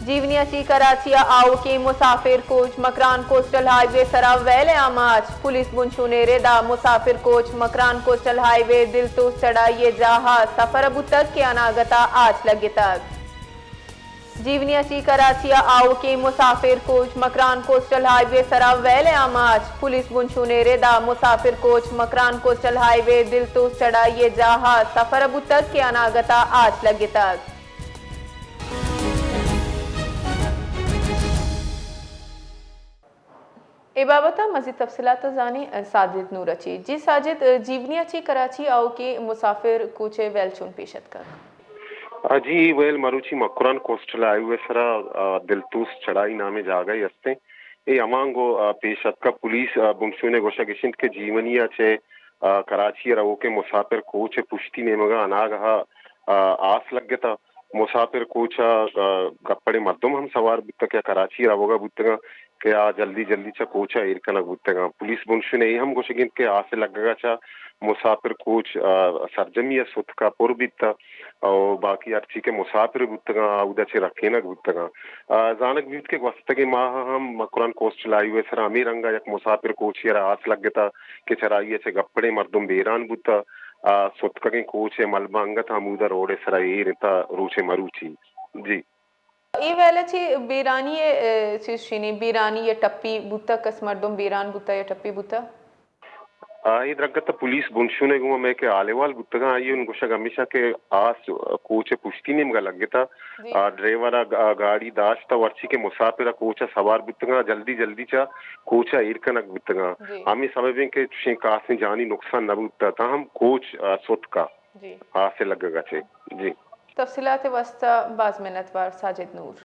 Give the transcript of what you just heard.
جیونی ءَ چہ کراچی ءَ آؤکیں مسافر کوچ مکران کوسٹل ہائی وے سرا ویل ءِ آماچ۔ پولیس بنشون ءِ رد ءَ مسافر کوچ مکران کوسٹل ہائی وے دلتوس چڑھائی ءِ جاہ ءَ سفر بوتگ کہ اناگت ءَ آس لگتگ۔ جیونی ءَ چہ کراچی ءَ آؤکیں مسافر کوچ مکران کوسٹل ہائی وے سرا ویل ءِ آماچ۔ پولیس بنشون ءِ رد ءَ مسافر کوچ مکران کوسٹل ہائی وے دلتوس چڑھائی ءِ جاہ ءَ سفر بوتگ کہ اناگت ءَ آس لگتگ۔ اے بابت ءَ مزید تفصیلات ءَ زانیں ساجد نور ءَ چہ۔ جی ساجد، جیونی ءَ چہ کراچی آؤکیں مسافر کوچ ءِ ویل چون پیش اتکگ؟ آ جی، اے ویل مروچی مکران کوسٹل ہائی وے سرا، آ، دلتوس چڑھائی نامیں جاگہے ہستیں۔ اے ہمانگو، آ، پیش اتکگ۔ پولیس، آ، بنشون ءِ گوشگ اش انت کہ جیونی ءَ چہ، آ، کراچی ءَ روکیں مسافر کوچ ءِ پشتی نیمگ ءَ اناگہ ءَ، آ، آس لگتہ۔ مسافر کوچ ءَ، آ، گپڑیں مردم ہم سوار بوتگ کہ آ کراچی ءَ روگ ءَ بوتگ انت کہ آ جلدی جلدی چہ کوچ ءَ ایر کنگ بوتگ انت۔ پولیس بنشون ءَ اے ہم گوشگ انت کہ آس ءِ لگگ ءَ چہ مسافر کوچ، آ، سرجمی ءَ ستک ءَ پر بیتہ ءُ باقی ہرچی کہ مسافر بوتگ انت، آ اودا چہ رکینگ بوتگ انت۔ آ، زانگ بیت کہ گوستگیں ماہ ءَ ہم مکران کوسٹل ہائی وے سرا ہمے رنگ ءَ یک مسافر کوچے ءَ را آس لگتہ کہ چرآئی ءَ چہ گپڑیں مردم بیران بوتہ۔ آ، ستکگیں کوچ ءِ ملبہ انگت ہمودا روڈ ءِ سرا ایر انت روچ ءِ مروچی۔ جی۔ اے ویل ءَ چہ بیرانی ءِ، اے، چیز شینی، بیرانی یا ٹپی بوتہ، کس مردم بیران بوتہ یا ٹپی بوتہ؟ آ، اے درگت ءَ پولیس بنشون ءَ گوں مئے کہ حال احوال بوتگاں، آئی ءِ گوشگ ہمیش انت کہ آس کوچ ءِ پشتی نیمگ ءَ لگتہ۔ جی۔ آ، ڈرائیور ءَ گا-، گاڑی داشتہ، ہرچی کہ مسافر ءَ کوچ ءَ سوار بوتگاں، جلدی جلدی چہ کوچ ءَ ایر کنگ بوتگاں۔ جی۔ ہمے سبب انت کہ چشیں خاصیں جانی نقصان نہ بوتہ، تاہم کوچ، آ، ستکہ۔ جی۔ آس ءِ لگگ ءَ چہ۔ جی۔ تفصیلات ءِ واستہ باز منتوار ساجد نور۔